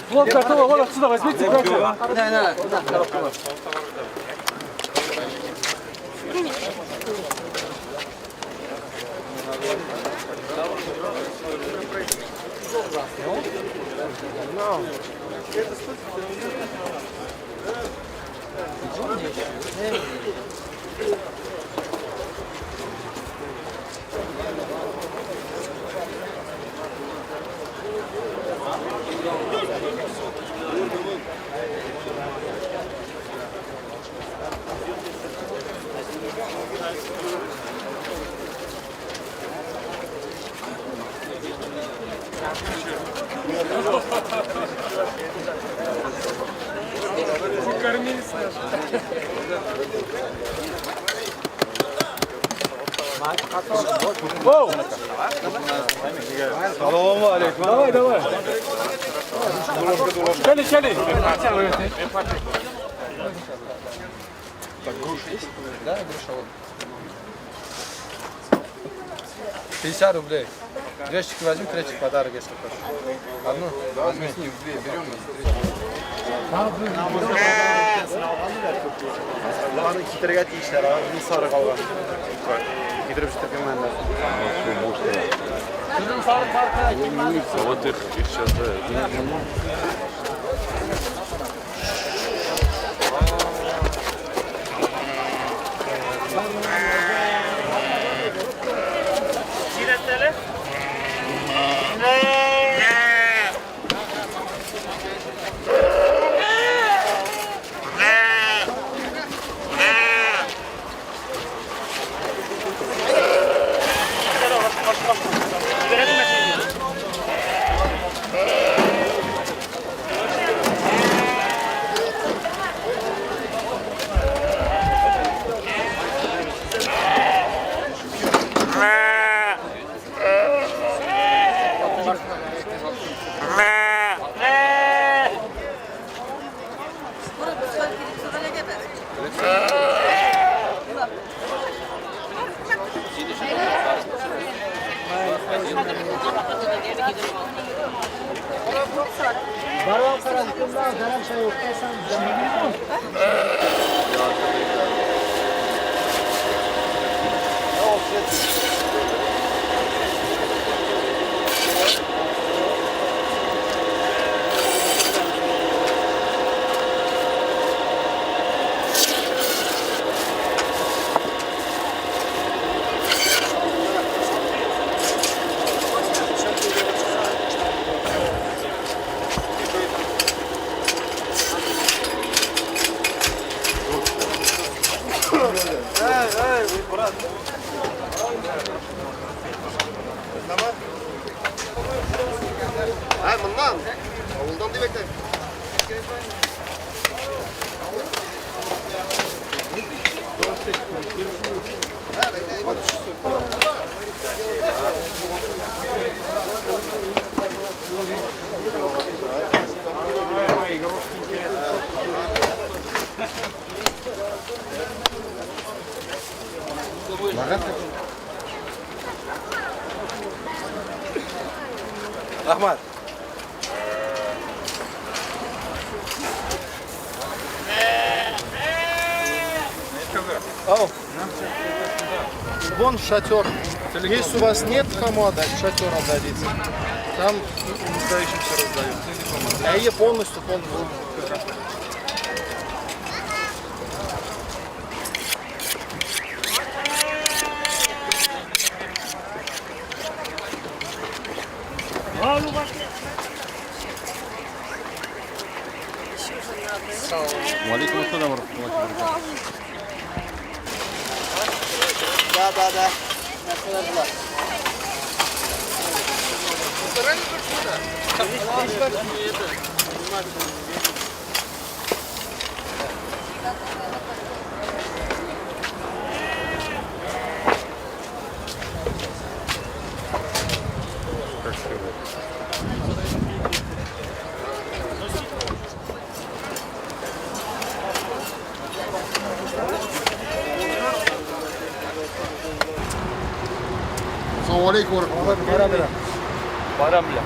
Вот готово, вот отсюда возьмите, братья. Да. Давай, давай. Чали, чали. Так, груша есть? Да, груша вот. 50 рублей. Две штуки возьми, третий подарок, если хочешь. Одну? Да, мы с ним две берем и третью. Bularni kitirga tegishlar, bir sariq olgan. Kitirib chiqib menda. Вот их сейчас, да. Ha, bundan. Avuldan deb aytayım. Ахмат. Ау. Вон шатер. Если у вас нет кому отдать, шатер отдадите. Там нуждающимся раздают. А я полностью. Валикум ассалям ва рахматуллахи ва баракатух. Да. Как сказать? Ассаламу алейкум. Барамля.